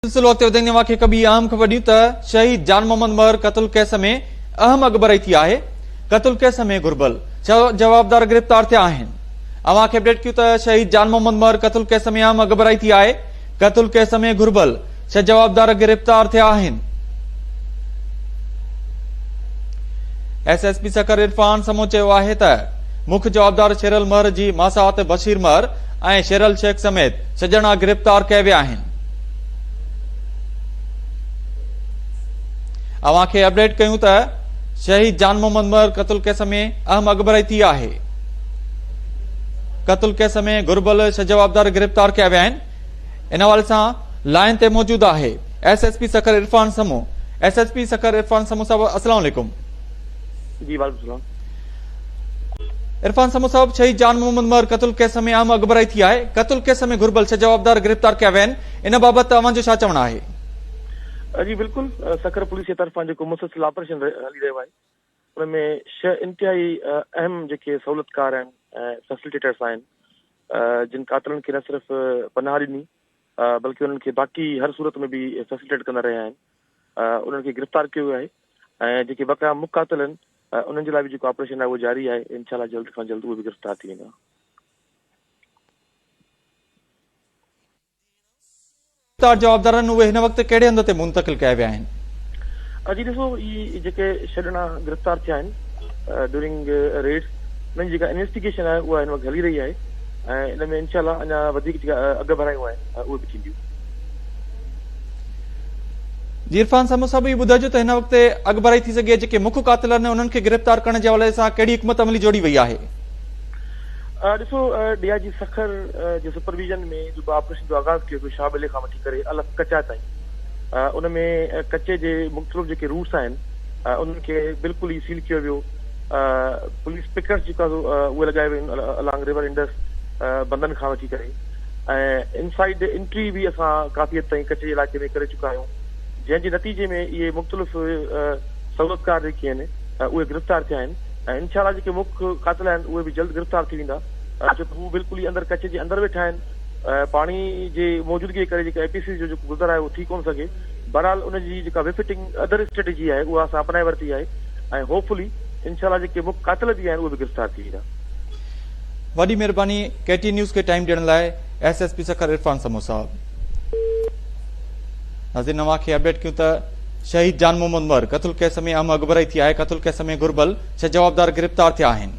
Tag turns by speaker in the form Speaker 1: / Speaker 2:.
Speaker 1: سلسلو اڳتي وڌائيندي اوهان کي هڪ ٻي اهم خبر ڏيون ته شهيد جان محمد مهر قتل ڪيس ۾ اهم اڳڀرائي ٿي آهي، قتل ڪيس ۾ گهربل ڇهه جوابدار گرفتار ٿيا آهن. اوهان کي اپڊيٽ ڪيون ته شهيد جان محمد مهر قتل ڪيس ۾ اهم اڳڀرائي ٿي آهي، قتل ڪيس ۾ گهربل ڇهه جوابدار گرفتار ٿيا آهن. S S P Sukkur Irfan Samoon چيو آهي ته مک جوابدار شيرل مهر جي ماسات بشير مهر ۽ شيرل شيخ سميت ڇهه ڄڻا گرفتار ڪيا ويا آهن. اوهان کي اپڊيٽ ڪيون ته شهيد جان محمد مهر قتل ڪيس ۾ اهم اڳڀرائي ٿي آهي. قتل ڪيس ۾ گهربل ڇهه جوابدار گرفتار ڪيا ويا آهن. ان حوالي سان لائين تي موجود آهي S S P Sukkur Irfan Samoon. S S P Sukkur Irfan Samoon صاحب السلام عليڪم.
Speaker 2: جي وعليڪم السلام.
Speaker 1: عرفان سمون صاحب شهيد جان محمد مهر قتل ڪيس ۾ اهم اڳڀرائي ٿي آهي، قتل ڪيس ۾ گهربل ڇهه جوابدار گرفتار ڪيا ويا آهن، ان بابت اوهان جو ڇا چوڻ آهي؟
Speaker 2: جي بلڪل سکر پوليس جي طرفان جيڪو مسلسل آپريشن هلي رهيو آهي ان ۾ ڇهه انتهائي اهم جيڪي سهولتڪار آهن ۽ فيسلٽيٽرس آهن جن قاتلن کي نه صرف پناهه ڏني بلڪه انهن کي باقي هر صورت ۾ به فيسلٽيٽ ڪندا رهيا آهن انهن کي گرفتار ڪيو ويو آهي ۽ جيڪي بقايا مک قاتل آهن انهن جي لاء به جيڪو آپريشن آهي اهو جاري آهي انشاء الله جلد کان جلد اهي به گرفتار ٿي ويندا.
Speaker 1: گرفتار جوابدارن اهي هن وقت ڪهڙي هنڌ تي منتقل ڪيا ويا آهن؟
Speaker 2: جي ڏسو هي جيڪي ڇهه ڄڻا گرفتار ٿيا آهن ڊيورنگ ريڊس انهن جي جيڪا انويسٽيگيشن آهي اها هن وقت هلي رهي آهي ۽ ان ۾ انشاء الله اڃا وڌيڪ جيڪا اڳڀرايون آهن اهي به ٿينديون.
Speaker 1: جي عرفان سمون صاحب اهو ٻڌائجو ته هن وقت اڳڀرائي ٿي سگهي جيڪي مک قاتل آهن انهن کي گرفتار ڪرڻ جي حوالي سان ڪهڙي حڪمت عملي جوڙي وئي آهي؟
Speaker 2: ڏسو ڊي I جي سکر جي سپرويزن ۾ جيڪو آپريشن جو آغاز ڪيو ويو شاهه ٻيلي کان وٺي ڪري الف ڪچا تائين ان ۾ ڪچي جي مختلف جيڪي روٽس آهن انهن کي بلڪل ئي سيل ڪيو ويو پوليس پڪٽس جيڪا سو اهي لڳايا ويا آهن الانگ ريور انڊس بندن کان وٺي ڪري ۽ انسائيڊ انٽري به اسان ڪافي حد تائين ڪچي جي علائقي ۾ ڪري چڪا آهيون جنهن جي نتيجي ۾ اهي مختلف سهولتڪار جيڪي آهن اهي گرفتار ٿيا آهن ۽ انشاء الله جيڪي مک قاتل آهن اهي به جلد گرفتار ٿي ويندا ڇو ته هو بلڪل ئي اندر ڪچي جي اندر ويٺا آهن پاڻي جي موجودگي جي ڪري جيڪا اي پي سي جو جيڪو گذر آهي اهو ٿي ڪونه سگهي بهرحال ان جي جيڪا وفٽنگ ادر اسٽريٽجي آهي اها اسان اپنائي ورتي آهي ۽ هوپ فلي انشاء الله جيڪي مک قاتل به آهن اهي به گرفتار ٿي ويندا.
Speaker 1: وڏي مھرباني ڪي ٽي نيوز کي ٽائيم ڏيڻ لاء S S P Sukkur Irfan Samoon صاحب. ناظرين اوهان کي اپڊيٽ ڪيون ته شهيد جان محمد مھر قتل ڪيس ۾ اهم اڳڀرائي ٿي آهي قتل ڪيس ۾ گهربل ڇهه جوابدار گرفتار ٿيا آهن.